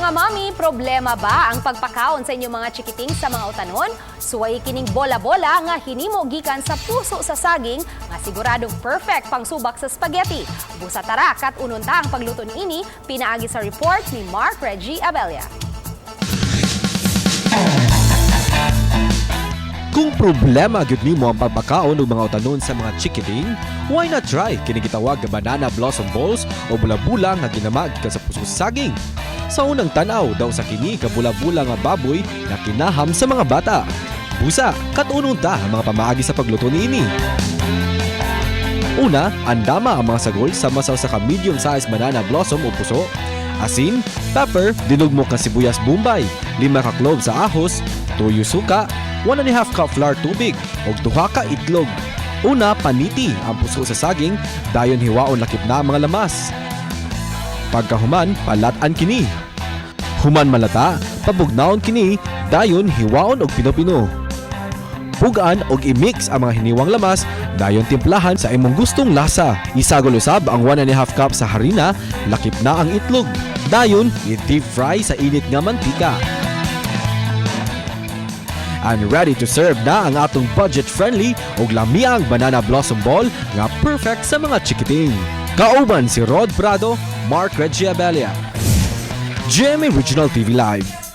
Mga mami, problema ba ang pagpakaon sa inyong mga chikiting sa mga utanon? Suway kining bola-bola nga hinimo gikan sa puso sa saging nga siguradong perfect pangsubak sa spaghetti. Busa tara kat-unon ta ang pagluto niini pinaagi sa report ni Mark Reggie Abella. Kung problema gyud nimo ang pagpakaon og mga utanon sa mga chikiting, why not try kini gitawag nga banana blossom balls o bula-bula nga ginama gikan sa puso sa saging? Sa unang tan-aw daw sa kini ka bula-bula nga baboy na kinaham sa mga bata. Busa, kat-unon ta ang mga pamaagi sa pagluto niini. Una, andama ang mga sagol sama sa usa ka medium size banana blossom o puso, asin, pepper, dinugmok nga sibuyas bombay, 5 ka clove sa ahos, tuyo suka, 1.5 cup flour, tubig, ug 2 ka itlog. Una, paniti ang puso sa saging, dayon hiwaon lakip na ang mga lamas. Pagkahuman, palat-an kini. Human malata, pabugnawon kini, dayon hiwaon og pino-pino. Pugaan og i-mix ang mga hiniwang lamas, dayon timplahan sa imong gustong lasa. Isagol usab ang 1.5 cup sa harina, lakip na ang itlog. Dayon, i-deep fry sa init nga mantika. And ready to serve na ang atong budget-friendly ug lamiang banana blossom ball nga perfect sa mga chikiting. Kauban si Rod Prado, Mark Reggie Abella. GMA Regional TV Live.